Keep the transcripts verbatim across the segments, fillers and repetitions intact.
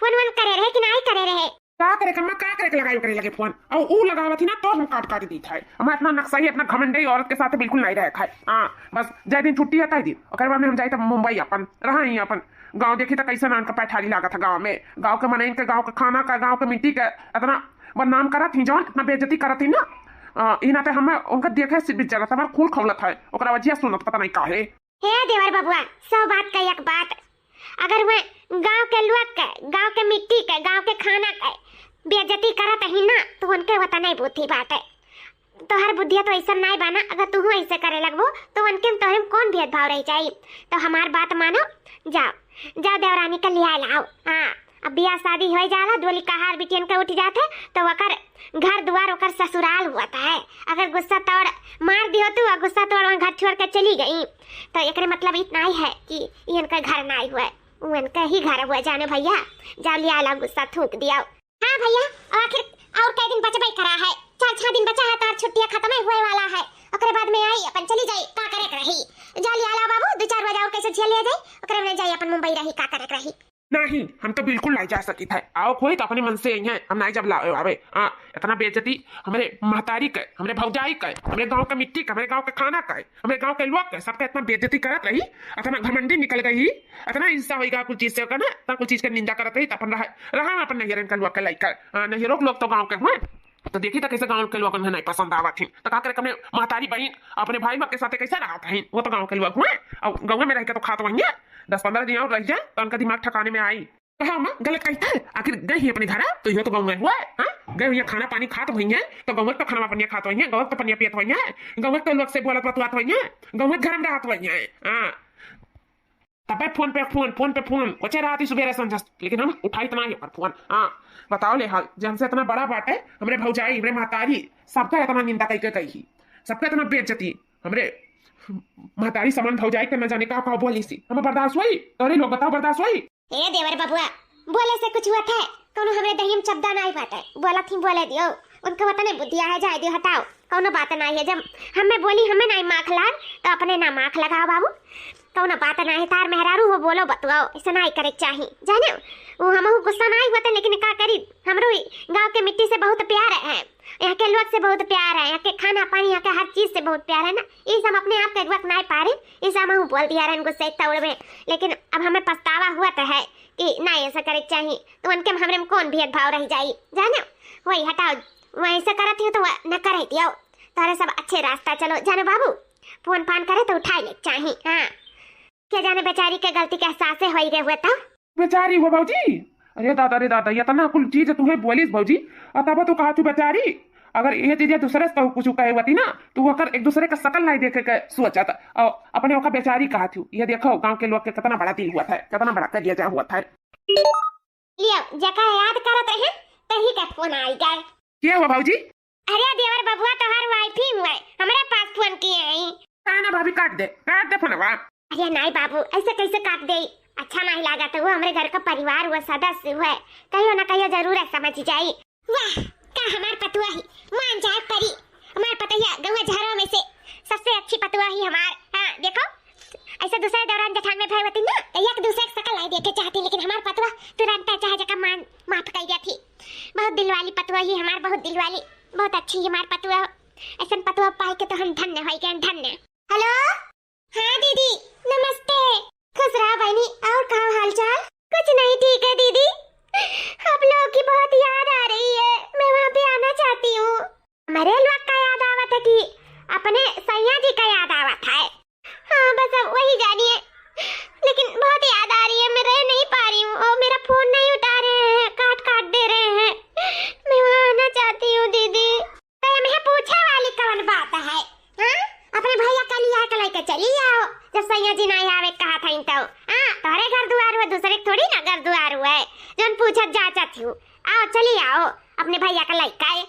फोन वोन करे रहे कि नाहीं करे रहे? का करे के अम्मा, का करे के लगाई ओकरे लगे फोन? अउ ऊ लगावत ही ना तो हम काट काट दीत है। हमार इतना नक्सई, इतना घमंडई औरत के साथ बिल्कुल नाहीं रहे खाए। हाँ, बस जय दिन छुट्टी है तय दिन, ओकर बाद में हम जाई तब मुंबई अपन, रहा ही अपन। गाँव देखी त कैसे ना उनका पैठारी लागत है गाँव में। गाँव के मनइन के, गाँव के खाना का, गाँव के मिट्टी के इतना बदनाम करत ही जौन, इतना बेइज्जती करत ही ना। आ, ई नाते हमें उनका देखे से भी जगत हमार खून खौलत है, ओकरा वजह सुनत पता नहीं काहे। हे देवर बबुआ, सौ बात का एक बात, अगर वह गाँव के लोग के, गाँव के मिट्टी के, गाँव के खाना के बेइज्जती करत ही ना, तो उनके वतने बुद्धि बाटे। तोहर बुद्धिया तो ऐसा नाहीं बा ना, अगर तू ऐसे करे लगबो, तो उनके में तोहरे में कौन भेदभाव रह जाई? तो हमार बात मानो, जाओ, जाओ देवरानी के लिया लाओ। हाँ, अब बियाह शादी हो जाला, डोली कहार बिटियन के उठ जात है, तो ओकर घर दुआर ओकर ससुराल होत है। अगर गुस्सा तोड़ मार दियो तू और गुस्सा तोड़ वहाँ घर छोड़ के चली गई, तो एकरे मतलब इत नाहीं है कि ई इनका घर नाहीं हुआ, उ इनका ही घर हुआ। जाने भैया, जाओ लिया ला गुस्सा थूक दिया। हाँ भैया, और आखिर और कई दिन बचबे करा है, चार छह दिन बचा है तो छुट्टियाँ खत्म हुए वाला है, ओकरे बाद में आई अपन चली जाई, का करे के रही। जाओ लिया ला बाबू, दो चार रोज और कैसे झेल लिया जाए, ओकरे में जाई अपन मुंबई रही, का करे के रही। नहीं, हम तो बिल्कुल नाहीं जा सकित है। आओ कोई तो अपने मन से आई है, हम नाहीं जब लावे आवे। हाँ, इतना बेइज्जती हमरे महतारी के, हमरे भौजाई के, हमरे गाँव के मिट्टी के, हमरे गाँव के खाना के, हमरे गाँव के लोग के, सबके इतना बेइज्जती करत रही, इतना घमंडी निकल गई, इतना हिंसा होइगा कुल चीज से ओकर ना, इतना कुल चीज के निंदा करत रही, त अपन रहा, रहा अपन नैहरन के लोग के लइका। हाँ, नैहरों के लोग तो गाँव के हुए, तो देखी त कैसे गाँव के लोगन है नाहीं पसंद आवत ही, तो का करे अपने महतारी बहिन, अपने भाई लोग के साथे कैसे रहत ही, वो तो गाँव के लोग हुए, और गाँव में रह के तो खात वही है, दस पन्द्रह दिन और रह जाए तो उनका दिमाग ठिकाने में आई। कहा अम्मा, गलत कहता है, आखिर गए ही अपने घर, तो यो तो गाँव में हुआ है, हाँ? गए हुए खाना पानी खात हुई है, तो गाँव तो खाना पनिया खात हुई है, गाँव तो पनिया पियत हुई है, गाँव तो लोग से बोलत बतुआत हुई है, गाँव घर में रहत हुई है, हाँ। तबे फोन पे फोन, फोन पे फोन, कोचे रहती सुबेरे संझस, लेकिन हम उठाई इतना ही पर फोन, हाँ। बताओ ले हाल, जे हमसे इतना बड़ा बाटे, हमरे भौजाई, हमरे महतारी, सबका इतना निंदा कई के कही, सबका इतना बेइज्जती, हमरे महतारी समान भौजाई के न जाने का का बोली सी, हमें बर्दाश्त हुई? अरे लोग बताओ, बर्दाश्त हुई? ए देवर बबुआ, बोले से कुछ हुआ था? कौनो हमरे दहिया में चबदा नाहीं बाटे, बोला थी बोले दियो, उनके वतने बुद्धिया है, जाए दियो, हटाओ, कौनो बात नाहीं है। जब हमें बोली हमें नाहीं माख लाग, तो अपने ना माख लगाओ बाबू, कौनो बात नाहीं है। तार मेहरारू हो, बोलो बतुआओ, ऐसे नाहीं करे के चाही, जाने? वो हमहू गुस्सा नाहीं हुआ था, लेकिन का करी, हमरो ई गाँव के मिट्टी से बहुत प्यार है, यहाँ के लोग से बहुत प्यार है, यहाँ के खाना पानी, यहाँ के हर चीज से बहुत प्यार है ना, इस हम अपने आप के एक वक्त नाहीं पारे, इस हमहू बोल दिया रहन गुस्से तौड़ में, लेकिन अब हमें पछतावा हुआ तो है कि नाहीं ऐसा करे के चाही, तो उनके हमरे में कौन भेदभाव रह जाई, जाने? वही हटाओ, वही ऐसा करत ही तो वह न करे दियो, तारे सब अच्छे रास्ता चलो, जाने बाबू, फोन फान करे तो उठाई ले के चाही, हाँ। के जाने बेचारी के गलती के एहसासे होई गए हुए तो। बेचारी हो भौजी, अरे दादा रे दादा, इतना कुल चीज तुम्हें बोलिस भौजी, और तब तू कहा तू बेचारी, अगर ये चीजें दूसरे से कहू कुछ कहे होती ना, तो वो कर एक दूसरे का शकल नाहीं देखे के सोचत, और अपने ओका बेचारी कहा थी। ये देखो गाँव के लोग के कितना बड़ा दिल हुआ था, कितना बड़ा कलेजा हुआ था। लियो, जेका याद करत रहे, तही का फोन आई गए। के हुआ भौजी? अरे देवर बबुआ, तोहार वाइफ ही हुए, हमरे पास फोन किए हैं। काहे ना भाभी, काट दे, काट दे फोनवा। अरे नाहीं बाबू, ऐसे कैसे काट दे? अच्छा नाहीं लागत, वो हमरे घर का परिवार, वो सदस्य हुए, कहियो ना कहियो जरूर है समझ जाई। वाह, का हमार पतुआ ही, मान जाए परी, हमार पतैया गौवा झरवा में से सबसे अच्छी पतुआ ही हमार। हाँ, देखो, ऐसे दूसरे दौरान जेठान में भय होती ना, तो एक दूसरे के शकल आई देखे चाहती, लेकिन हमार पतुआ तुरंत चाहे जका मान माफ कर गया थी। बहुत दिल वाली पतुआ ही हमार, बहुत दिल वाली, बहुत अच्छी हमार पतुआ। ऐसन पतुआ पाए के तो हम धन्य होई गए, धन्य। हेलो, हाँ दीदी, नमस्ते। खुश रहा बहनी, और का हाल चाल? कुछ नहीं, ठीक है दीदी, आप लोगों की बहुत याद आ रही है, मैं वहाँ पे आना चाहती हूँ। हमारे लोग का याद आवत है कि अपने सैया जी का याद आवत है? हाँ, बस अब वही जानिए, लेकिन बहुत याद आ रही है, मैं रह नहीं पा रही हूँ और मेरा फोन नहीं उठा रहे हैं, काट काट दे रहे हैं। मैं वहाँ आना चाहती हूँ दीदी। तो एमे पूछे वाली कवन बात है? हाँ? अपने भैया का लिया के लेके चली आओ, जब सैया जी ना आवे कहा था तो। हाँ, तोहरे घर दुआर हुआ, दूसरे के थोड़ी ना घर दुआर हुआ है, जौन पूछत जाचत हूँ। आओ, चली आओ, अपने भैया का लेके आए।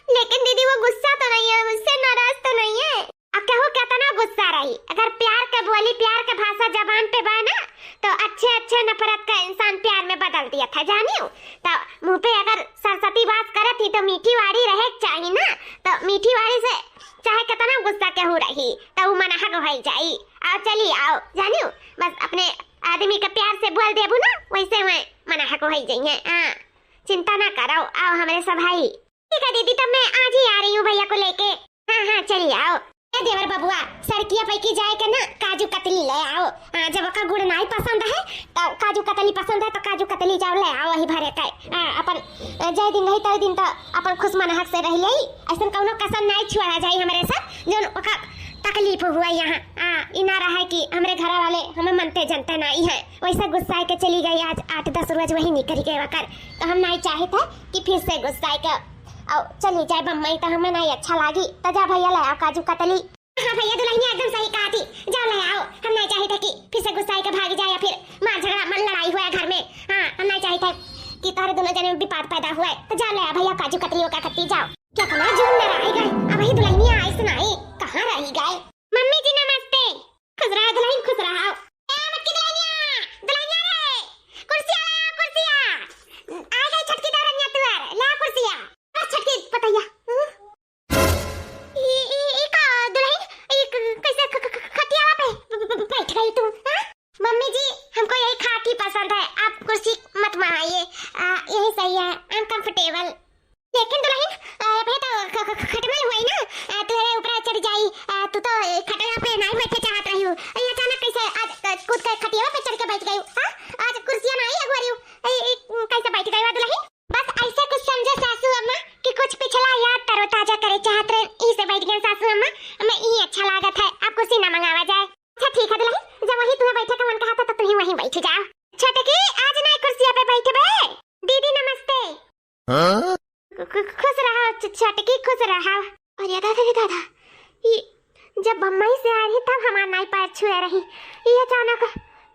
लेकिन दीदी, वो गुस्सा तो नहीं है, मुझसे नाराज तो नहीं है? अब केहू कितना गुस्सा रही, अगर प्यार के बोली, प्यार के भाषा जबान पे बा ना, तो अच्छे अच्छे नफरत का इंसान प्यार में बदल दिया था, जानियो। तो मुंह पे अगर सरस्वती वास करत ही तो मीठी वाणी रहे के चाही ना, तो मीठी वाणी से चाहे कितना गुस्सा केहू रही, तो उ मनहग होई जाई। आओ, चली आओ, जानियो, बस अपने आदमी का प्यार से बोल देबू ना, वैसे मैं मना हको होई जइहे। हाँ, चिंता ना करो, आओ हमरे सब भाई। ठीक है दीदी, तब मैं आज ही आ रही हूँ भैया को लेके। हाँ, हाँ, चली आओ। ए देवर बबुआ, सड़किया पे की जाए के ना काजू कतली ले आओ। हाँ, जब ओका गुड़ नाई पसंद है, तो काजू कतली पसंद है, तो काजू कतली जाओ ले आओ, वही भरे के। हाँ, अपन, अ, जय दिन रही, तय दिन तो अपन खुश मनहक से रह लेई। ऐसन कौनो कसर नाई छुआ जाई हमरे साथ, जौन ओका तकलीफ हुआ यहाँ। हाँ, ई ना रहा कि हमरे घर वाले हमें मनते जनते नाई है। वैसे गुस्साए के चली गई, आज आठ दस रोज वही निकल गए वकर। तो हम नाई चाहत है कि फिर से गुस्साए के और चली जाए बम्बई, तो हमें नाई अच्छा लागी। तो जा भैया, ले आओ काजू कतली। हाँ भैया, दुल्हनिया एकदम सही कहा थी, जाओ ले आओ। हम नाई चाहत है कि फिर से गुस्साए के भागी जाए या फिर मार झगड़ा, मन लड़ाई हुआ घर में। हाँ, हम नाई चाहत है कि तोहरे दोनों जने में विवाद पैदा हुआ है। तो जाओ ले आओ भैया, काजू कतली ओका कत्ती जाओ। क्या कला जून ना रह गए, अब ही दुल्हनिया आइस नाई, कहाँ रह गए? मम्मी जी नमस्ते। खुश रहा दुल्हन, खुश रहा। ए मटकी दुल्हनिया, दुल्हनिया रे, कुर्सिया ला, कुर्सिया। आ गई छोटकी देवरनिया तुअर, ला कुर्सिया। बस छोटकी पतैया। हम्म? ई, ई, ई का दुल्हन, ई क-, क-, कैसे ख-, ख-, ख-, खटियावा पे ब-, ब-, ब-, बैठ गई तू, हाँ? मम्मी जी, हमको यही खाट ही पसंद है, आप कुर्सी मत मंगाइए, आ, यही सही है, I'm comfortable। लेकिन दुल्हन, आ, अबे तो ख-, ख-, ख-, खटमल हुई ना, आ, तुहरे ऊपर चढ़ जाई, आ, तू तो, ए, खटिया पे नहीं बैठे चाहत रही हो, ये अचानक कैसे आज, आ, कूद के खटिया पे चढ़ के बैठ गई, हाँ? आज कुर्सियाँ नहीं अगुआ रही हो, ए, ए, कैसे बैठ गई हो दुल्हन? बस ऐसे कुछ समझो सासू अम्मा कि कुछ पिछला याद तरोताजा करे चाहत रहे, इसे बैठ गए सासू अम्मा, मैं यही अच्छा लागत है, आप कुर्सी ना मंगावा जाए। अच्छा ठीक है दुल्हन, जब वही तुम्हें बैठे का मन कहा था तो तुम ही वहीं बैठ जाओ। छोटकी, आज ना कुर्सिया पे बैठबे। दीदी नमस्ते। हाँ? खु-, खु-, खुश रहो छ-, छोटकी, खुश रहो। अरे दादा रे दादा, ई जब बम्बई से आ रही तब हमार नाई पैर छुए रही, ई अचानक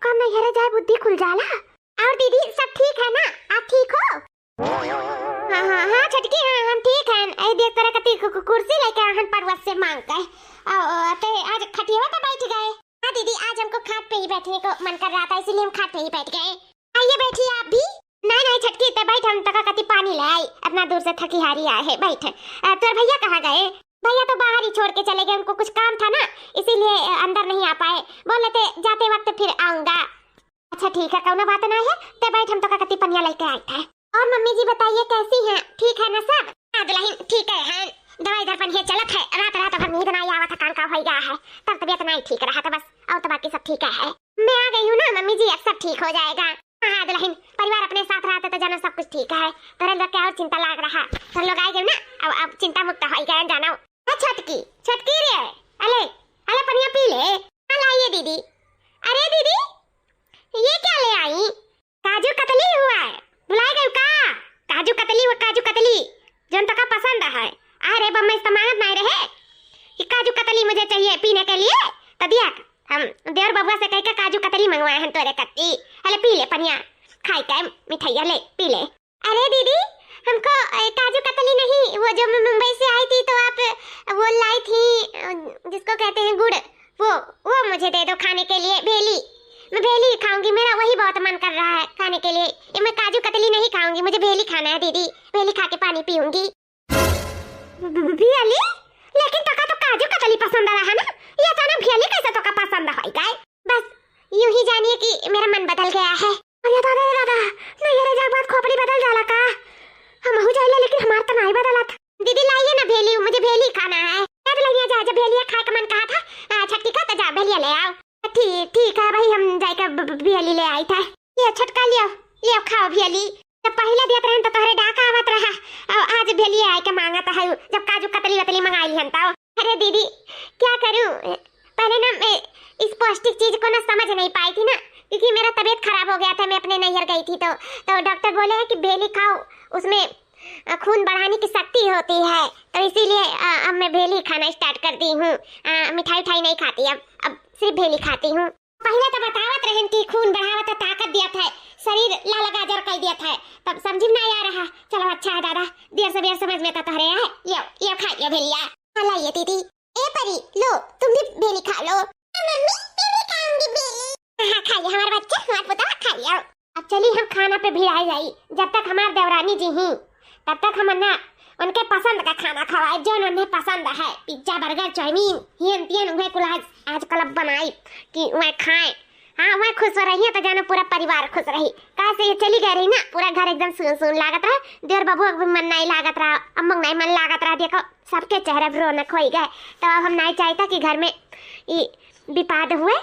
कब नैहरे जाए बुद्धि खुल जाला। और दीदी, सब ठीक है ना? आप ठीक हो? हाँ, हाँ, हाँ, छोटकी, हाँ, हम ठीक हैं। ए, देख, तोरा कती कु-, कु-, कुर्सी लेके आहन पड़वस से मांग के। आ, आ, ते आज खटिया पे बैठ गए। हाँ दीदी, आज हमको खाट पे ही बैठने को मन कर रहा था, इसीलिए हम खाट पे ही बैठ गए। आइए, बैठिए आप भी। नहीं, नहीं, छोटकी, ते बैठ, हम तोका कती पानी ले आई। इतना दूर से थकी हारी आए हैं, बैठ। आ, तोर भैया कहाँ गए? भैया तो बाहर ही छोड़ के चले गए, उनको कुछ काम था ना, इसीलिए, आ, अंदर नहीं आ पाए। बोल लेते, जाते वक्त फिर आऊंगा। अच्छा ठीक है, कौनो बात ना है, ते बैठ, हम तोका कती पनिया लेके आए थे। और मम्मी जी बताइए, कैसी हैं, ठीक है ना सब? हाँ दुल्हन, ठीक है, हैं। दवाई दर्पण ये चलत है, रात रात भर नींद ना आवत है, कान का हो गया है, तब तबीयत नहीं ठीक रहा था बस, और तो बाकी सब ठीक है। मैं आ गई हूँ ना मम्मी जी, अब सब ठीक हो जाएगा। हाँ, हाँ दुल्हन, परिवार अपने साथ रहते तो जानो सब कुछ ठीक है, तोरे लोग के और चिंता लाग रहा, तोरे लोग आ गए ना, अब, अब चिंता मुक्त हो गए जानो। हाँ छोटकी, छोटकी रे, अले, अले पनिया पी ले। हाँ लाइए दीदी। अरे दीदी, ये क्या ले आई? काजू कतली हुआ है, भुलाए गई का? काजू कतली, वो काजू कतली, जौन तोका पसंद है। अरे बम्मा, इस तो मांगत नहीं रहे कि काजू कतली मुझे चाहिए पीने के लिए, तो दिया हम देवर बबुआ से कह के काजू कतली मंगवाए हैं तोरे कत्ती। अले पी ले पनिया, खाई के मिठाइया ले, पी ले। अरे दीदी, हमको, ए, काजू कतली नहीं, वो जो मैं मुंबई से आई थी तो आप, अ, वो लाई थी, अ, जिसको कहते हैं गुड़, वो, वो मुझे दे दो खाने के लिए, भेली। मैं भेली खाऊंगी, मेरा वही बहुत मन कर रहा है खाने के लिए। ये मैं काजू कतली नहीं खाऊंगी, मुझे भेली खाना है दीदी, भेली खा के पानी पीऊंगी। ब-, ब-, ब-, भेली? लेकिन तोका तो काजू कतली पसंद रहा ना, ये अचानक भेली कैसे तोका पसंद हो गए? बस यूं ही जानिए कि मेरा मन बदल गया है। अरे दादा रे दादा, नैहरे जाए बाद खोपड़ी बदल जाला का? हमहू जाइले, लेकिन हमार तो नाई बदलत। दीदी लाइए ना भेली, मुझे भेली खाना है। जा दुल्हनिया जा, जब भेलिया खाए का मन कहा था, आ, छट्टी का तो जा भेलिया ले आओ। ठीक, ठीक है भाई, हम जाए के ब-, ब-, भेली ले आई था। लियो छटका लियो, लियो खाओ भेली। जब पहले देत रहन तो तोहरे डाका आवत रहा, और आज भेलिया आए के मांगत है, जब काजू कतली वतली मंगा लिहन तो। अरे दीदी, क्या करूं, पहले ना मैं इस पौष्टिक चीज को ना समझ नहीं पाई थी ना, क्योंकि मेरा तबीयत खराब हो गया था, मैं अपने नैहर गई थी तो, तो डॉक्टर बोले हैं कि भेली खाओ, उसमें, अ, खून बढ़ाने की शक्ति होती है, तो इसीलिए, अ, अब मैं भेली खाना start कर दी हूँ। अ, मिठाई उठाई नहीं खाती अब, अब सिर्फ भेली खाती हूँ। पहले तो बतावत रहन कि खून बढ़ावत है, ताकत दियत है, शरीर लाल गाजर कर दियत है, तब समझ में ना आ रहा। चलो अच्छा है दादा, देर से बेर समझ में तो तोहरे है। यो, यो खा यो भेलिया। हाँ, लाइए दीदी। ए परी, लो, तुम भी भेली खा लो। हाँ, मम्मी, मैं भी खाऊंगी भेली। हाँ, हाँ, खाइए हमारे बच्चे, हमारे पुतवा, खाइए। अब चली हम खाना पे भी आ जाई, जब तक हमार देवरानी जी ही, तब तक हम ना उनके पसंद का खाना खवाए, जो उन्हें पसंद है, पिज्जा, बर्गर, चाउमीन, हियन तियन, उन्हें कुल आज, आजकल अब बनाई कि वह खाएं। हाँ, वह खुश रही है तो जानो पूरा परिवार खुश रही। काहे से ये चली गई रही ना, पूरा घर एकदम सुन सुन लागत रहा। देवर बबुआ के भी मन नहीं लागत रहा, अम्मा के नहीं मन लागत रहा। देखो, सबके चेहरा पे रौनक होई गए। तो अब हम नहीं चाहिता कि घर में ई विवाद हुए,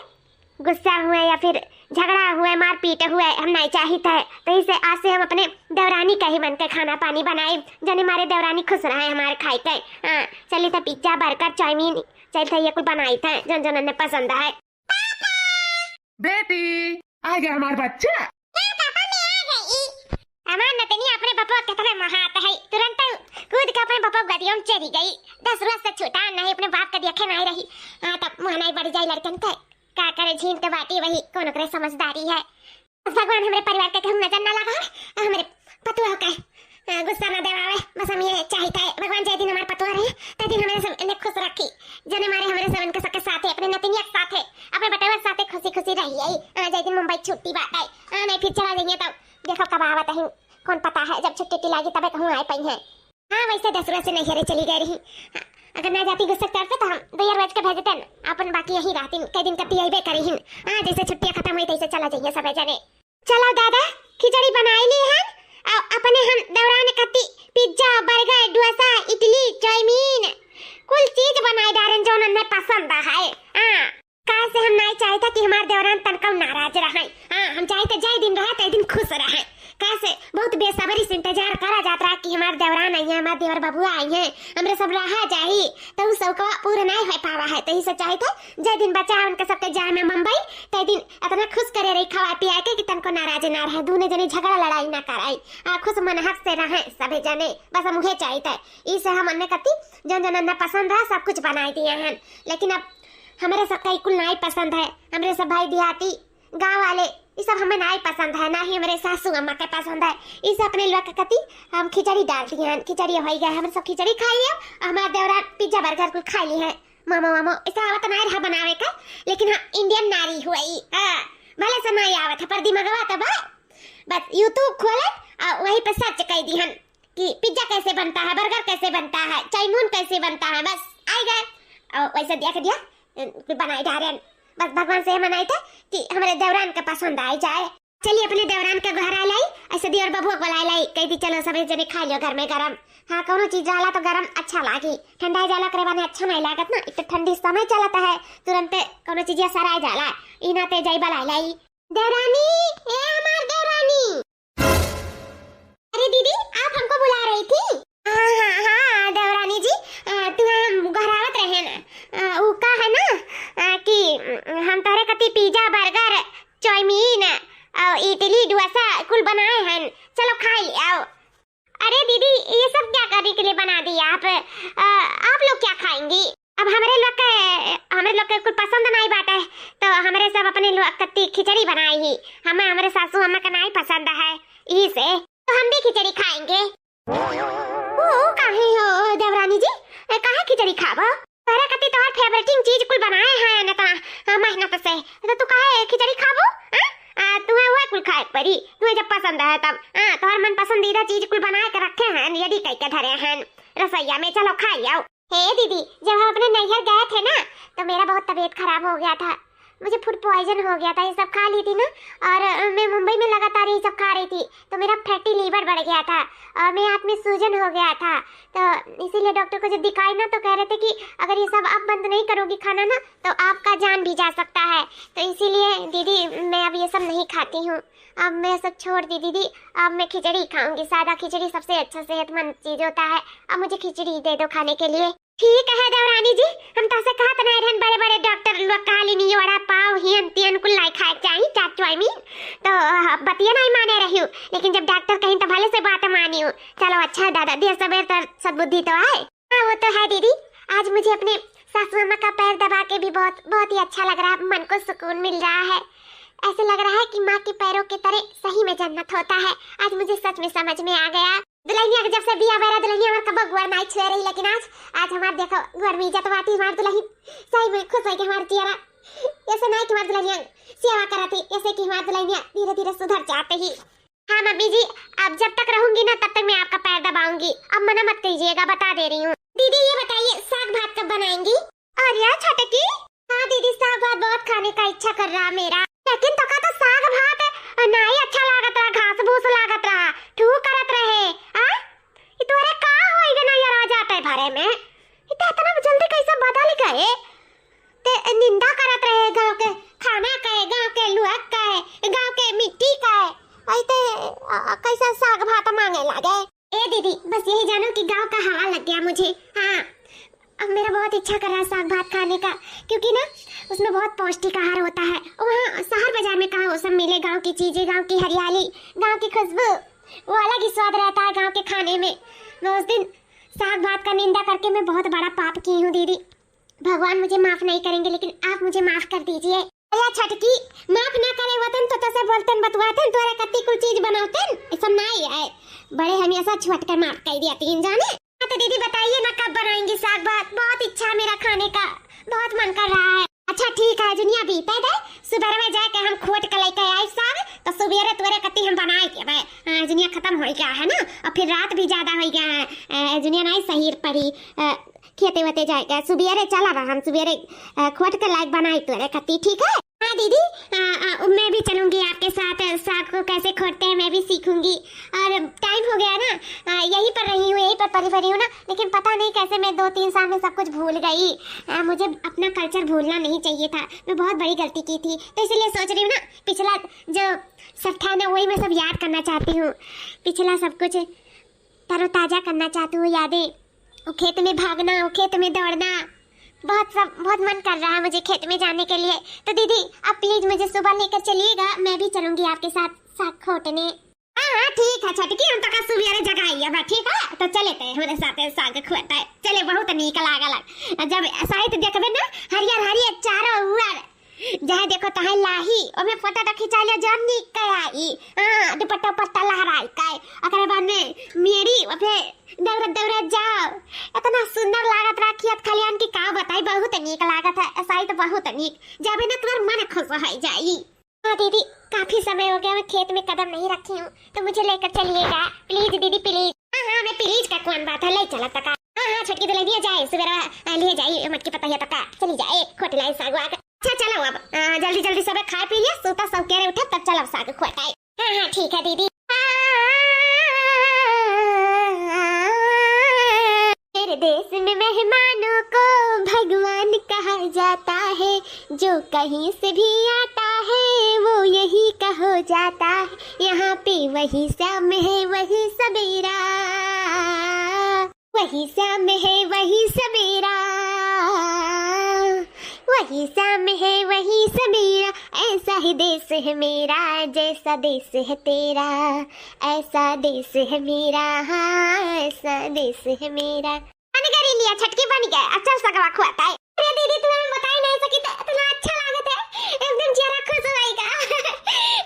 गुस्सा हुए या फिर झगड़ा हुए, मारपीट हुए, हम नहीं चाहिता है। तो इसे आज से हम अपने देवरानी का ही मन के खाना पानी बनाए, जने मारे देवरानी खुश रहे हमारे खाए के। हाँ, चली तो पिज्जा, बर्गर, चाउमीन, चली तो ये कुल बनाई थे, जन जन ने पसंद है। बेटी, आ गया हमार बच्चा। हाँ पापा, मैं आ गई। हमार नतनी अपने पापा कितने महात है, तुरंत कूद के अपने पापा गदियों में चली गई। दस रोज से छूटा नहीं, अपने बाप का देखे नहीं रही। हाँ, तब मुँह नहीं बढ़ जाए लड़कन के। का करे, झीन के बाटी वही, कौन ओकरे समझदारी है। बस भगवान हमरे परिवार के कहूँ नजर ना लगा, हमरे पतुआ के, अ, गुस्सा ना देवावे। बस हम ये चाहित है, भगवान जय दिन हमारे पतुआ रहे, तय दिन हमरे सब इन्हें खुश रखी। जने मारे हमरे सब इनके सबके साथे, अपने नतिनिया के साथे, अपने बटवा के साथे खुशी खुशी रही है। हाँ, जय दिन मुंबई छुट्टी बात है। हाँ, नहीं फिर चला जाइए तब देखो कब आवत है, कौन पता है, जब छुट्टी उट्टी लागी तबे कहूँ आए पाई है। हाँ, वैसे दस रोज से नैहरे चली गई रही। हाँ, अगर ना जाती गुस्सा करते तो हम दो रोज के भेजते न, अपन बाकी यही रहती, कई दिन कब अइबे करी हिन। हाँ, जैसे छुट्टियाँ खत्म हुई तैसे चला जाइए सब जने। चलो दादा, खिचड़ी बनाई ली है, और अपने हम देवरान खाती पिज्जा, बर्गर, डोसा, इडली, चाउमीन, कुल चीज बनाई डारेन जौन उन्हें पसंद है। हाँ, काहे से हम नहीं चाहिता कि हमार देवरान तनका नाराज रहे। हाँ, हम चाहिता जय दिन रहे, तय दिन खुश रहे। काहे से बहुत बेसब्री से इंतजार करा जात रहा कि हमार देवरान आई है, हमार देवर बबुआ आई है, हमरे सब रहा जाही, तो उ सबका पूरा नहीं हो पावा है। तो इसे चाहिता जय दिन बचा उनके सबके जाए में मुंबई, तय दिन इतना खुश करे रही खवा पिया के कि तनको नाराज ना रहे, दूने जने झगड़ा लड़ाई ना कराई, आ खुश मनहक से रहे सभी जने। बस हम उहे चाहिता है। इसे हम अन्य कती जौन जौन अन्य पसंद रहा सब कुछ बनाई दिए हैं, लेकिन अब हमरे सब का कुल नाई पसंद है। हमरे सब भाई देहाती गाँव वाले, ये सब हमें नाई पसंद है, ना ही हमरे सासू अम्मा के पसंद है। इसे अपने लोग के कती हम खिचड़ी डाल दिए हैं, खिचड़ी हो गया, हमरे सब खिचड़ी खाई है, और हमारे देवरान पिज्जा बर्गर कुल खा ली है। मामा वामो इसे आवत नाई रहा बनावे का, लेकिन हाँ, इंडियन नारी हुई, हाँ, भले से नाई आवत है पर दिमागवा तो बा। बस YouTube खोले और वहीं पे सर्च कर दी हम कि पिज्जा कैसे बनता है, बर्गर कैसे बनता है, चाउमीन कैसे बनता है, बस आई गए। और वैसे देख दिया, अ, बनाई डारेन। बस भगवान से मनाई थे कि हमरे देवरान के पसंद आई जाए। चलिए अपने देवरान के घर आ लाई, ऐसे देवर बबुआ को लाई लाई, कह दी चलो सभी जने खा लियो घर में गरम। हाँ, कौनो चीज रहला तो गरम अच्छा लागी, ठंडा जाला करे बने अच्छा नहीं लागत ना। एक तो ठंडी समय चलत है, तुरंते कौनो चीजिया सराय जाला। ई नाते जाई बलाई लाई। देवरानी, ए हमार देवरानी। अरे दीदी, आप हमको बुला रही थी? हाँ, हाँ, हाँ, देवरानी जी, अ, तुम्हें हम गोहरावत रहे ना। अ, उ का है ना, अ, कि, अम, हम तोहरे कती पिज्जा, बर्गर, चाउमीन, अ, इडली, डोसा कुल बनाए हैं। चलो खाई आओ। अरे दीदी, ये सब क्या करने के लिए बना दिया आप? अ, आप लोग क्या खाएंगी? अब हमरे लोग के, हमरे लोग के कुछ पसंद नहीं बाटे, तो हमरे सब अपने लोग कत्ती खिचड़ी बनाई ही। हमें हमरे सासू अम्मा का नहीं पसंद है, यही से तो हम भी खिचड़ी खाएंगे। ओ, ओ, काहे हो देवरानी जी, ए, काहे खिचड़ी खाबो? तोहरे कत्ती तोहर फेवरेटिंग चीज कुल बनाए हैं न ता, हाँ, मेहनत से, तो तू काहे खिचड़ी खाबो? हाँ? आ, तुम्हें वह कुल खाए के पड़ी, तुम्हें जब पसंद है तब। हाँ, तोहर मन पसंदीदा चीज कुल बनाए के रखे हैं, रेडी करके धरे हैं रसोईया में, चलो खा आओ। हे दीदी, जब हम अपने नैहर गए थे ना, तो मेरा बहुत तबीयत खराब हो गया था, मुझे फूड पॉइजन हो गया था, ये सब खा ली थी ना, और, अ, मैं मुंबई में लगातार ये सब खा रही थी, तो मेरा फैटी लिवर बढ़ गया था और मेरे हाथ में सूजन हो गया था। तो इसीलिए डॉक्टर को जब दिखाई ना, तो कह रहे थे कि अगर ये सब आप बंद नहीं करोगी खाना ना, तो आपका जान भी जा सकता है। तो इसीलिए दीदी, मैं अब ये सब नहीं खाती हूँ, अब मैं सब छोड़ दी दीदी। अब मैं खिचड़ी खाऊंगी, सादा खिचड़ी सबसे अच्छा सेहतमंद चीज होता है। अब मुझे खिचड़ी दे दो खाने के लिए। ठीक है देवरानी जी, हम तोहसे कहत नहीं रहन, बड़े बड़े डॉक्टर लोग कहली नहीं वड़ा पाव हियन तियन कुल नहीं खाए के चाही, चाट चाउमीन, तो, अ, बतिया नहीं माने रही, लेकिन जब डॉक्टर कहीं तो भले से बात मानी। चलो अच्छा है दादा, देर सवेर तो सद्बुद्धि तो आए। हाँ, वो तो है दीदी। आज मुझे अपने सासू अम्मा का पैर दबा के भी बहुत, बहुत ही अच्छा लग रहा है, मन को सुकून मिल रहा है। ऐसे लग रहा है कि माँ के पैरों की तरह सही में जन्नत होता है। आज मुझे सच में समझ में आ गया। दुल्हनिया के जब से बिया बेरा दुल्हनिया हमार कबो गोड़ नाई छुए रही, लेकिन आज, आज हमार देखो गोड़ में इज्जत बाटी हमार दुल्हन। सही में खुश होई के हमार जियरा। ऐसे नाई कि हमार दुल्हनिया सेवा करत ही, ऐसे कि हमार दुल्हनिया धीरे धीरे सुधर जाते ही। हाँ मम्मी जी, अब जब तक रहूंगी ना तब तक मैं आपका पैर दबाऊंगी। अब मना मत कीजिएगा, बता दे रही हूँ। दीदी ये बताइए साग भात कब बनाएंगी? अरे यार छोटकी। हाँ दीदी, साग भात बहुत खाने का इच्छा कर रहा मेरा। क्या क्या गए। ए दीदी, बस यही जानो कि गांव का हवा लग गया मुझे। हाँ, अब मेरा बहुत इच्छा कर रहा है साग भात खाने का, क्योंकि ना उसमें बहुत पौष्टिक आहार होता है। और वहाँ शहर बाजार में कहाँ वो सब मिले, गांव की चीजें, गांव की हरियाली, गांव की खुशबू, वो अलग ही स्वाद रहता है गांव के खाने में। मैं उस दिन साग भात का निंदा करके मैं बहुत बड़ा पाप की हूँ दीदी। भगवान मुझे माफ नहीं करेंगे, लेकिन आप मुझे माफ कर दीजिए। अरे छटकी, माफ ना करे होतन तो तसे बोलतन, बतुआतन, तोरे कत्ती कुल चीज बनावतन, ऐसा नहीं है। बड़े हमेशा छुअट के माफ कर दिया तीन जाने। हाँ तो दीदी बताइए ना, कब बनाएंगी साग भात? बहुत इच्छा है मेरा खाने का, बहुत मन कर रहा है। अच्छा ठीक है, जुनिया बीते दे, सुबह में जाके हम खोट के लेके आई साग, तो सुबेरे तोरे कत्ती हम बनाए के भाई। हाँ, जुनिया खत्म हो गया है ना, और फिर रात भी ज्यादा हो गया है। अ, जुनिया नहीं सही पड़ी, अ, खेते वेते जाएगा, सुबेरे चला बा, हम सुबेरे, अ, खोट के लायक बनाई तोरे कत्ती, ठीक है? हाँ दीदी, अ, अ, मैं भी चलूंगी आपके साथ, साग को कैसे खोटते हैं मैं भी सीखूंगी। और टाइम हो गया ना, अ, यहीं पर रही हूँ, यहीं पर पली बड़ी हूँ ना, लेकिन पता नहीं कैसे मैं दो तीन साल में सब कुछ भूल गई। अ, मुझे अपना कल्चर भूलना नहीं चाहिए था, मैं बहुत बड़ी गलती की थी, तो इसीलिए सोच रही हूँ ना, पिछला जो सब था ना, वही मैं सब याद करना चाहती हूँ, पिछला सब कुछ तरोताजा करना चाहती हूँ यादें। वो खेत में भागना, वो खेत में दौड़ना, बहुत सब, बहुत मन कर रहा है मुझे खेत में जाने के लिए। तो दीदी, आप प्लीज मुझे सुबह लेकर चलिएगा, मैं भी चलूंगी आपके साथ साग खोटने। हाँ हाँ ठीक है छटकी, हम तो का सुबेरे जगाई अब, ठीक है? तो चले ते हमारे साथ साग खोटे, चले, बहुत नीक लागल। जब साइत देखबे ना, हरियर हरियर चारों ओर, जहाँ देखो तहाँ लाही, ओमे फोटो तो खिंचा लिया, जौन नीक के आई। हाँ, दुपट्टा उपट्टा लहराई के, ओकरे बाद में मेरी ओपे दौड़त दौड़त जाओ। इतना सुंदर लागत रहा खेत खलियान की का बताई, बहुत नीक लागत है, ऐसा ही तो बहुत नीक। जाबे ना तुम्हार मन खुश हो जाई। हाँ दीदी, काफी समय हो गया मैं खेत में कदम नहीं रखी हूँ, तो मुझे लेकर चलिएगा प्लीज दीदी, प्लीज। हाँ हाँ, मैं प्लीज का कौन बात है, ले चला तका। हाँ हाँ, छोटकी दुल्हनिया जाए, सुबेरा, आ, लिए जाए, मटकी पतैया तका, चली जाए, खोट लाए सागवा का। अच्छा चलो अब, आ, जल्दी जल्दी सब खाए पी लिया, सूता सब केरे उठे, तब चलो साग खोटाए। हाँ हाँ ठीक है दीदी। मेरे देश में मेहमानों को भगवान कहा जाता है, जो कहीं से भी आता है वो यही का हो जाता है। यहाँ पे वही शाम है वही सवेरा, वही शाम है वही सवेरा, वही शाम है वही सवेरा। ऐसा ही देश है मेरा, जैसा देश है तेरा, ऐसा देश है मेरा, हाँ, ऐसा देश है मेरा। बन गई लिया छटकी, बन गए। अब चल सगवा खुआता है। अरे दीदी, तुम्हें हम बताई नहीं सकी थे, इतना अच्छा लागत है, एकदम चेहरा खुश होएगा।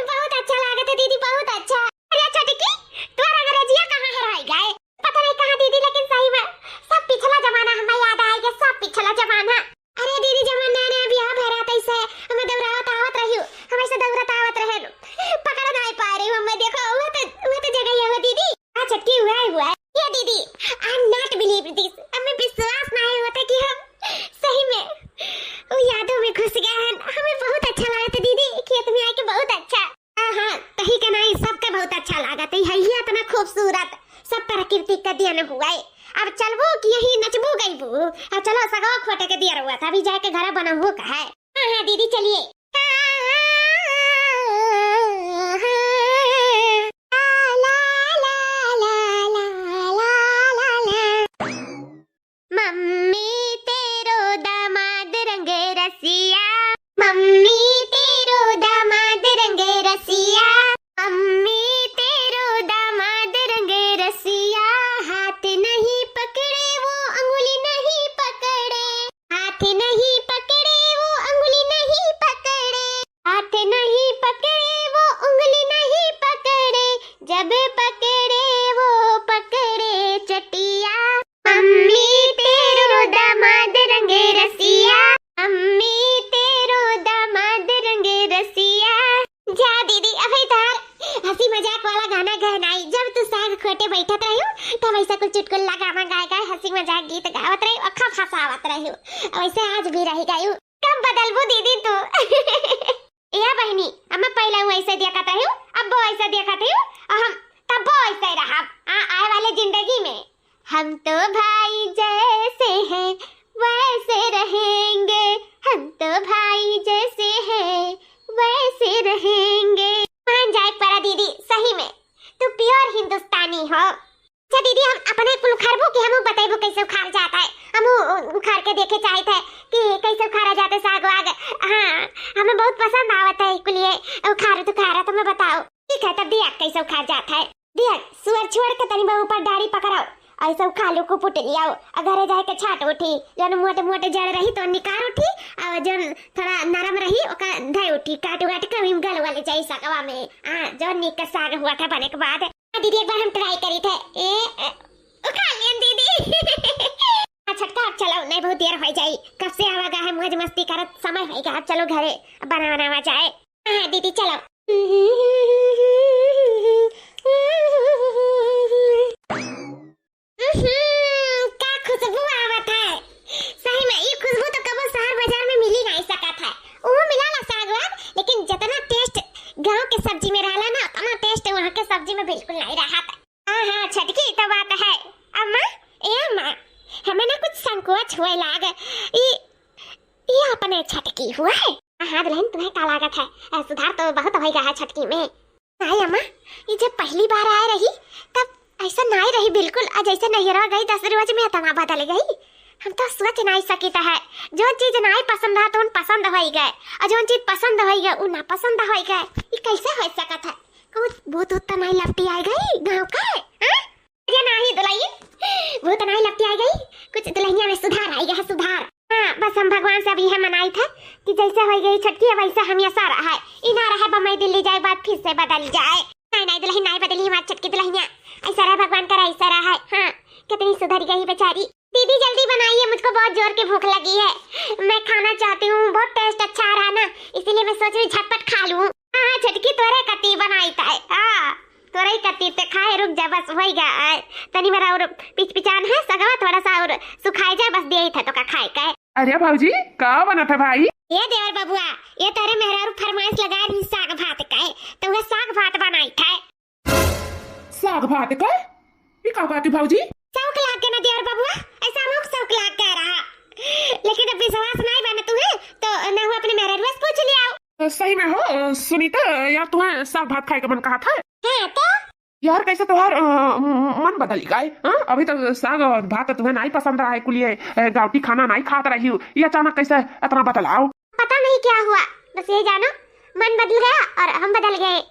बहुत अच्छा लागत है दीदी, बहुत अच्छा। अरे छटकी, तुम्हारा अंग्रेजिया कहाँ हराई गए? पता नहीं कहाँ दीदी, लेकिन सही में सब पिछला जमाना हमें याद आएगा, सब पिछला जमाना। अरे दीदी, जब हम नया नया बियाह भय रहा था, ऐसे हमें दौड़ावत आवत रही, हम ऐसे दौड़त आवत रहे, पकड़ नहीं पा रही हूँ मैं। देखो, वो तो, वो तो जगह ही है वो दीदी। हाँ छटकी, हुआ है, हुआ है। ये दीदी, I am not believe this। हमें विश्वास नहीं होता कि हम सही में वो यादों में घुस गए हैं। हमें बहुत अच्छा लगा था दीदी, खेत में आके बहुत अच्छा। हाँ हाँ, कहीं का नहीं, सबका बहुत अच्छा लागत है, है ये इतना खूबसूरत, सब प्रकृति का देन हुआ है। अब चलबो कि यही नचबो गईबो? अब चलो, सगवा खोटे के दिया रहुआ था, अभी जाके घरा बनाबो का है। हाँ हाँ दीदी, चलिए। मम्मी तेरो दामाद रंग रसिया, मम्मी तेरो दामाद रंग रसिया, मम्मी तेरो दामाद रंग रसिया। हाथ नहीं पकड़े वो अंगुली नहीं पकड़े, हाथ नहीं पकड़े वो अंगुली नहीं पकड़े, हाथ नहीं पकड़े वो उंगली नहीं पकड़े, जब पकड़े वो पकड़े चटिया। मम्मी तेरो दामाद रंग रसिया, मम्मी तेरो दामाद रंग रसिया। जा दीदी, अबे तार हंसी मजाक वाला गाना गहनाई, जब तू साग खोटे बैठत रही, तब ऐसा कुछ चुटकुला गाना गाए गाए हंसी मजाक गीत गावत रही, अखा फंसावत रही। वैसे आज भी रह गई, कब बदलबू दीदी तू? ए बहिनी, अम्मा पहले हूँ ऐसे देखत रही, अब वो ऐसे देखत रही, और हम तब वो ऐसे रहब, आ, आए वाले जिंदगी में। हम तो भाई जैसे हैं वैसे रहेंगे, हम तो भाई जैसे हैं वैसे रहेंगे। मान जाए परा दीदी, सही में तू प्योर हिंदुस्तानी हो। बतइबू कैसे उखार जात है? हम उ-, उ-, उखार के देखे चाहित है कि कैसे उखारा जात है साग वाग। हाँ, हमें बहुत पसंद आवत है कुलिए उखार तुखारा, तो मैं बताओ। ठीक है, तब दिया कैसे उखार जात है। दिया, सुअर छोड़ के तनी बा ऊपर डारी पकड़ाओ, ऐसे उखालू को पुट लियाओ, और घरे जाए के छाट उठी, जौन मोटे मोटे जड़ रही तो निकार उठी, और जौन थोड़ा नरम रही ओका धै उठी, काट वाट के ओहिम गल वाले जाई सागवा में। हाँ, जौन नीक के साग हुआ था बने के बाद। हाँ दीदी, एक बार हम try करी थे। ए, ए, उखा लियन दीदी। हाँ छोटका, अब चलो, नहीं बहुत देर हो जाई, कब से आवा गा है मौज मस्ती करत, समय होइगा, अब चलो घरे, अब बना बनावा जाए। हाँ दीदी चलो। हम्म, का खुशबू आवत है। सही में, ई खुशबू तो कबो शहर बाजार में मिली नहीं सकत है। ऊ मिलाला साग वाग, लेकिन जितना taste गाँव के सब्जी में रहला ना, उतना taste वहाँ के सब्जी में बिल्कुल नहीं रहत। हाँ, हाँ, छटकी, ई तो बात है। अम्मा, ए अम्मा, हमें ना कुछ संकोच हुए लाग। ई, ई अपने छटकी हुआ है। हाँ, हाँ, दुल्हन, तुम्हें का लागत है? अ, सुधार तो बहुत होइगा है छटकी में। नहीं अम्मा, ई जब पहली बार आए रही, तब ऐसा नहीं रही बिल्कुल। आ जैसे नैहरा गई, दस रोज में इतना बदल गई। हम तो सोच नहीं सकित है। जो चीज नहीं पसंद है, तो उन पसंद होई गए, और जो चीज पसंद होई गए, उ ना पसंद होई गए। ई कैसे हो सकत है? कहूँ भूत उत तो नहीं लपटी आए गई गाँव के, हाँ? अरे नाही दुल्हन, भूत नाही लपटी आए गई, कुछ दुल्हनिया में सुधार आए गया है, सुधार। हाँ, बस हम भगवान से अब यह मनाई था कि जैसे हो गई छटकी, वैसे हमेशा रहे, ई ना रहे बम्बई दिल्ली जाए बाद फिर से बदल जाए। नहीं, नहीं दुल्हन, नहीं बदली हमारी छटकी दुल्हनिया, ऐसा रहे भगवान करे, ऐसा रहे। हाँ, कितनी सुधर गई बेचारी। दीदी जल्दी बनाइए, मुझको बहुत जोर की भूख लगी है, मैं खाना चाहती हूँ, बहुत taste अच्छा आ रहा है ना, इसीलिए मैं सोच रही झटपट खा लूँ। हाँ, हाँ, छटकी तोरे कती बनाई था, हाँ। तोरई कती ते खाए, रुक जा, बस होई गा। आय, तनी मरा और पिचपिचान है सगवा, थोड़ा सा और सुखाए जाए, बस दिया ही था तो का खाए का। अरे भौजी, का बनत है भाई? ये देवर बबुआ, ये तेरे मेहरारू फरमाइश लगा रही साग भात का है, तो वह साग भात बनाई था। साग भात का? ये का बात है भौजी? शौक लाग के ना देवर बबुआ, ऐसा हम शौक लाग के रहा, लेकिन अब विश्वास नहीं बने तुम्हें, तो ना हुआ अपने मेहरारू से पूछ लिया। अ, सही में हो, अ, सुनीता, यार, तुम्हें साग भात खाए का मन कहा था? हाँ, तो? यार, कैसे तुम्हार, अ, म-, मन बदल गए, हाँ? अभी तक साग और भात तुम्हें नहीं पसंद रहा है, कुलिए, अ, गाँवटी खाना नहीं खात रही हो, ये अचानक कैसे इतना बदलाव? पता नहीं क्या हुआ, बस ये जानो, मन बदल गया और हम बदल गए।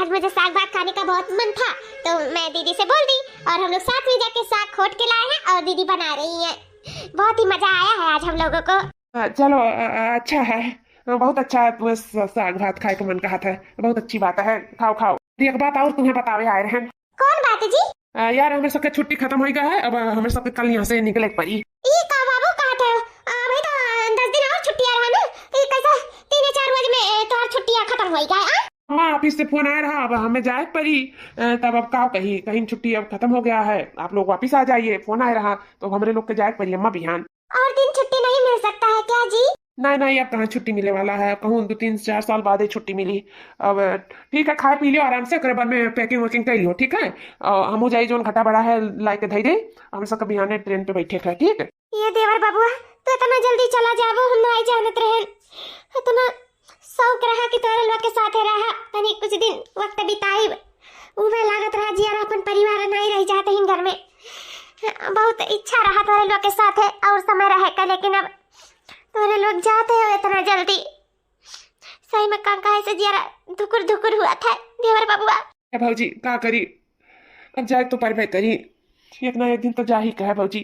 आज मुझे साग भात खाने का बहुत मन था, तो मैं दीदी से बोल दी और हम लोग साथ में जाके साग खोट के लाए हैं और दीदी बना रही हैं। बहुत ही मजा आया है आज हम लोगों को। अ, चलो, अ, अ, अच्छा है, अ, बहुत अच्छा है, तुम्हें स-, साग भात खाए के मन कहा था, बहुत अच्छी बात है, खाओ, खाओ। एक बात और तुम्हें बतावे आए रहन। कौन बात जी? अ, यार, हमें सबके छुट्टी खत्म होई गया है, अब हमें सबके कल यहाँ से निकले के पड़ी। ई का बाबू कहत है? अ, अभी तो, अ, दस दिन और छुट्टियाँ रहा ना, तो ये कैसा तीन या चार रोज में, अ, तोहार छुट्टियाँ खत्म होई गया है, आ? अम्मा, office से phone आया रहा, अब हमें जाए के पड़ी, अ, तब अब का कही, कहीं छुट्टी अब खत्म हो गया है, आप लोग वापिस आ जाइए, phone आया रहा, तो हमरे लोग के जाए के पड़ी अम्मा बिहान। और दिन छुट्टी नहीं मिल सकता है क्या जी? नहीं, नहीं, अब कहाँ छुट्टी मिले वाला है, अब कहूँ दो, तीन, चार साल बाद ही छुट्टी मिली। अब ठीक है, खाए पी लियो आराम से, ओकरे बाद में packing वैकिंग कर लियो, ठीक है? और हमहू जाई, जोन घटा बड़ा है, लाई के धई दे, हम सबके बिहाने train पे बैठे के है, ठीक है? ये देवर बबुआ, तू इतना जल्दी चला जाबो, हम नहीं जानत रहन। इतना शौक रहा कि तोरे लोग के साथे रहा, तनी कुछ दिन वक्त बिताइब। उमे लागत रहा जियारा अपन परिवार नहीं रह जाते हैं घर में। बहुत इच्छा रहा तोरे लोग के साथे और समय रहे का, लेकिन अब तोरे लोग जाते हो इतना जल्दी। सही में का कहे से जियारा धुकुर धुकुर हुआ था देवर बबुआ। ए भौजी, का करी, अब जाए तो परबे करी, एक ना एक दिन तो जा ही कहे भौजी।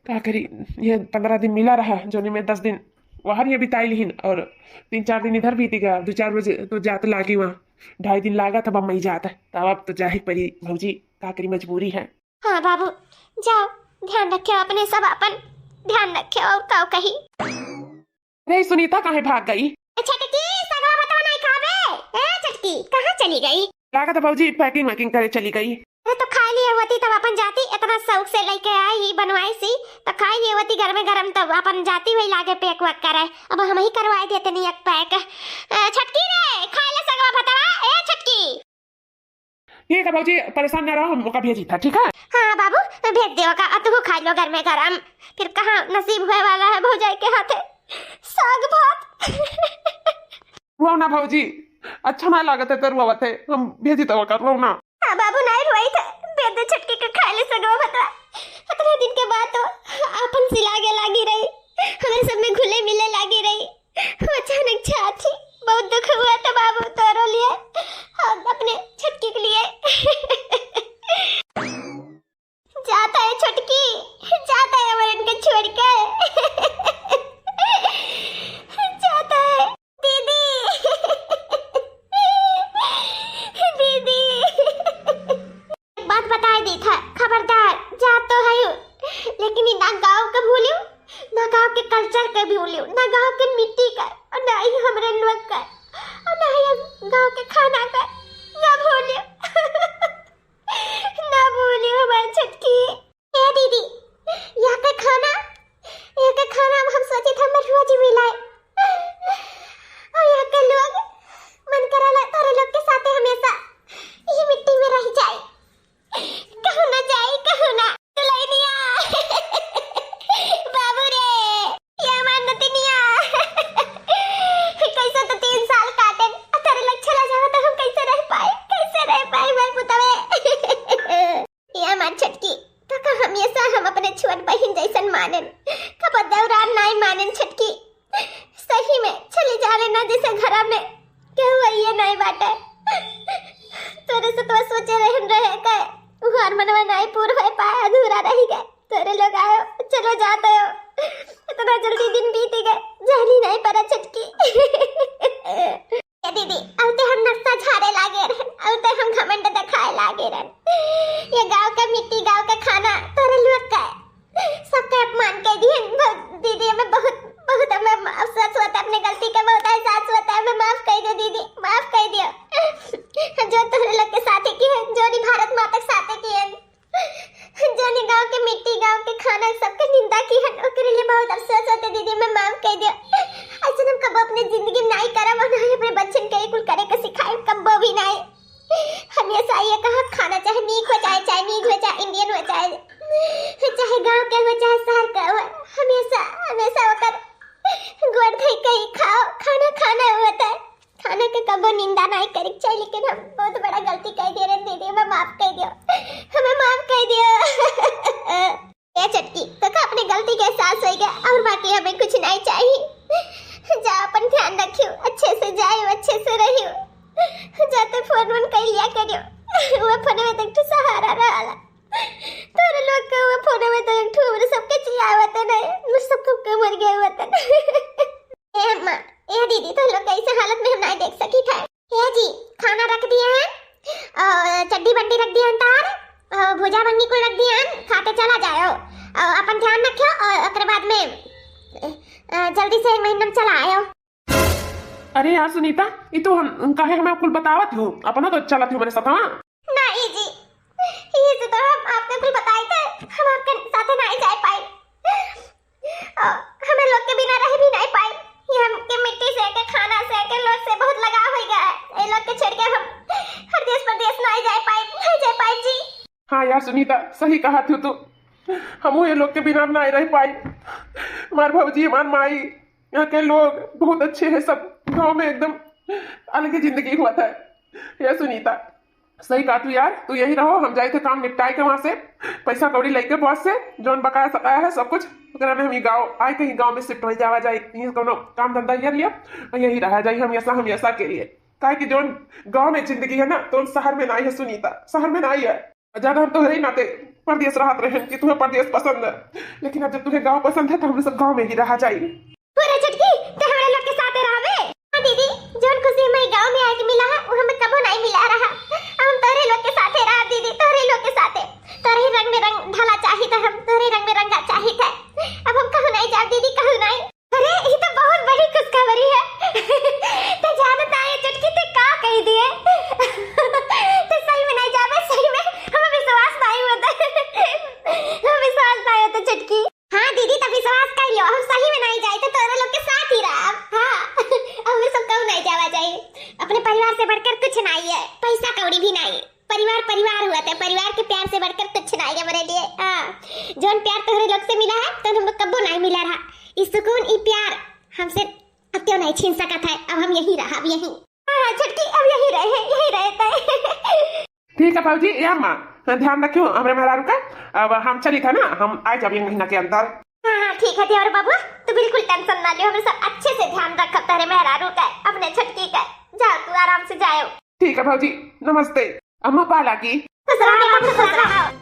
का करी, ये पन्द्रह दिन मिला रहा, जोनी में दस दिन वहाँ ये बिताई लिहिन और तीन चार दिन इधर बीत गया। दो चार बजे तो जात लागी वहाँ, ढाई दिन लागा था बम्बई जात, तब अब तो जा ही पड़ी भौजी, का करी, मजबूरी है। हाँ बाबू, जाओ, ध्यान रखे अपने सब, अपन ध्यान रखे, और का कही। अरे सुनीता काहे भाग गई? ए छटकी, सगवा भातवा नहीं खाबे? ए छटकी, कहाँ चली गई? लागत है भौजी packing वैकिंग करे चली गई। अरे तो खाए लिए होती तब अपन जाती, इतना शौक से लेके आई ही बनवाई सी, तो खाए लिए होती घर में गरम, तब अपन जाती हुई लागे pack वैक करे। अब हम ही करवाए देते नहीं एक pack। ए छटकी रे, खाए ले सगवा भातवा, ए छटकी। ठीक है भौजी, परेशान ना रहो, हम ओका भेजी था, ठीक है? हाँ बाबू, भेज दे ओका, और तू खा लो घर में गरम। फिर कहाँ नसीब हुए वाला है भौजाई के हाथे साग भात। रो ना भौजी, अच्छा ना लागत है तो रोवत है, हम भेजी तो ओका, रो ना। हाँ बाबू, नहीं रोई थे, भेज दे छटकी के खाए ले सगवा भातवा। इतने दिन के बाद तो आपन सी लागे लागी रही, हमरे सब में घुले मिले लागी रही। अचानक जात ही बहुत दुख हुआ था बाबू तोरो लिए, और अपने छोटकी के लिए। जाता है छोटकी, जाता है हमरन के छोड़ के। जाता है दीदी। दीदी, एक बात बताए देत है, खबरदार, जा तो है, लेकिन ई ना गाँव के भूलियो, ना गाँव के culture के भूलियो, ना गाँव के मिट्टी का, और ना ही हमरे लोग का, और ना ही गाँव के खाना का, ना भूलियो। ना भूलियो हमार छोटकी। ए दीदी, यहाँ के खाना, यहाँ के खाना हम सोचे थे, हम रोज मिलाए। और यहाँ के लोग, मन कराला तोरे लोग के साथे हमेशा यही मिट्टी में रह जाए। कहूँ ना जाए, कहूँ ना। दुल्हनिया। बाबू रे, ये हमार नतिनिया। कैसे तो तीन साल काटन, और तोरे लोग चला जावा तो हम कैसे रह पाए, कैसे रह पाए, मैं पुतवे। ए हमार छोटकी, तोका हमेशा हम अपने छोट बहिन जैसन मानेन, कबो देवरान नाई मानेन छोटकी। सही में चली जाले ना, जैसे घरा में केहू आइए नाई बाटे। तोरे से तो सोचे रहन रहे के, उ हर मनवा नाई पूर होए पाए, अधूरा रही गए। तोरे लोग आयो, चलो जाते हो, इतना जल्दी दिन बीत गए, जानी नाई पड़ा छोटकी। ए दीदी, अब ते हम नक्शा झारे लागे रहन, अब ते हम घमंड दिखाए लागे रहन। ये गाँव का मिट्टी, गाँव का खाना, तोरे लोग का सबके अपमान कर दिए। बहुत, दीदी, हमें बहुत, बहुत हमें अफसोस होता है अपने गलती का, बहुत एहसास होता है, हमें माफ कर दो दीदी, माफ कर दियो। जो तोरे लोग के साथे किए, जो नहीं भारत माता के साथे किए, जोनी गाँव के मिट्टी, गाँव के खाना, सबके निंदा किहन, ओकरे लिए बहुत अफसोस होते दीदी, मैं माफ कर दियो। ऐसे हम कबो अपने जिंदगी में नाई करब और ना ही अपने बच्चन के कुल करे के सिखाए, कब्बो भी नाई। हमेशा ये कहा खाना चाहे मीठ हो चाहे चाइनीज हो चाहे इंडियन हो चाहे, चाहे गाँव के हो चाहे शहर के हो, हमेशा, हमेशा ओकर गोड़ धई के ही खाओ, खाना खाना होता है। खाना के कबो निंदा नाई करे के चाही, लेकिन हम बहुत बड़ा गलती कर दिए रे दीदी, हमें माफ कर दियो, हमें माफ कर दियो। ए छोटकी, तोका अपने गलती के एहसास हो गया और बाकी हमें कुछ नाई चाहिए। जा अपन ध्यान रखियो, अच्छे से जाइयो, अच्छे से रहियो। जाते फोन वोन कर लिया करियो, वो फोन में देख तो सहारा रहा। तोरे लोग के हुआ फोन में तो एक ठो हमरे सबके जिया वतन है, हमरे सब कब के मर गए वतन। ए अम्मा, ए दीदी, तो लोग कैसे हालत में हम नहीं देख सकी थे। ए जी, खाना रख दिए हैं और चड्डी बंडी रख दिए हैं तार और भुजा बंगी को रख दिए हैं, खाते चला जाओ और अपन ध्यान रखियो और ओकरे बाद में, अ, जल्दी से एक महीना में चला आयो। अरे यार सुनीता, ये तो हम काहे हमें कुल बतावत हो, अपना तो चलत हो मेरे साथ, हाँ? नहीं जी, ये तो, तो हम आपके कुल बताए थे, हम आपके साथ नहीं जा पाए। और हमें लोग के बिना रह भी नहीं पाए। ये हमके मिट्टी से, के खाना से, के लोग से बहुत लगाव हो गया है। ये लोग के छोड़ के हम हर देश परदेश नहीं जा पाए, नहीं जा पाए जी। हाँ यार सुनीता, सही कहा थी तू, हम ये लोग के बिना नहीं रह पाए। हमार भौजी, हमार माई, यहाँ के लोग बहुत अच्छे हैं सब, गाँव में एकदम अलग ही जिंदगी हुआ था। ये सुनीता, सही कहा तू यार, तू यही रहो, हम जाए थे काम निपटाए के वहाँ से, पैसा कौड़ी लेके बॉस से, जौन बकाया सकाया है सब कुछ, ओकरा में हम ये गाँव आए, कहीं गाँव में शिफ्ट हो जावा जाए, यहीं कोनो काम धंधा कर लिया और यहीं रहा जाए हमेशा, हमेशा के लिए। काहे कि जौन गाँव में जिंदगी है ना, तो शहर में नहीं है सुनीता, शहर में नहीं है। ज्यादा हम तोहरे नाते परदेस रहत रहे कि तुहे परदेस पसंद है, लेकिन अब जब तुहे गाँव पसंद है तो हम सब गाँव में ही रहा जाई। पूरा छुटकी, ते हमरे लोग के साथे रहबे? हाँ दीदी, जौन खुशी हमें गाँव में आके मिला है, वो हमें कबो नहीं मिला रहा। अब हम तोहरे लोग के साथे रह दीदी, तोहरे लोग के साथे। तोहरे ही रंग में रंग ढाला चाहित है, हम तोहरे रंग में रंगा चाहित है। अब हम कहूँ नहीं जाब दीदी, कहूँ नहीं। अरे, ये तो बहुत बड़ी खुशखबरी है। ते जानत है, ये चुटकी ते का कही दिए। ते सही में नहीं जाबे, सही में। हमें विश्वास नहीं होता। हमें विश्वास नहीं होता, चुटकी। हाँ दीदी, तो विश्वास कर लो, हम सही में नहीं जाए, तो तोरे लोग के साथ ही रहा। हाँ, हमें सब कहूँ नहीं जावा जाए। अपने परिवार से बढ़कर कुछ नहीं है, पैसा कौड़ी भी नहीं। परिवार परिवार हुआ था, परिवार के प्यार से बढ़कर कुछ नहीं है मेरे लिए। हाँ, जौन प्यार तोहरे लोग से मिला है, तो हमको कब्बो नहीं मिला रहा। ई सुकून, ई प्यार हमसे अब क्यों नहीं छीन सकत है। अब हम यहीं रहा, अब यहीं। हाँ, हाँ, छुटकी, अब यहीं रहे, यहीं रहते हैं। ठीक है भौजी, ए अम्मा, हाँ, ध्यान रखियो हमरे मेहरारू का। अब हम चली था ना, हम आ जाब एक महीना के अंदर। हाँ, हाँ, ठीक है देवर बाबू, तू बिल्कुल tension ना लियो, हम सब अच्छे से ध्यान रखब तहरे मेहरारू का, अपने छोटकी का। जाओ, तू आराम से जाओ। ठीक है भौजी, नमस्ते। अम्मा पाला की। खुश रहो बेटा, खुश रहो।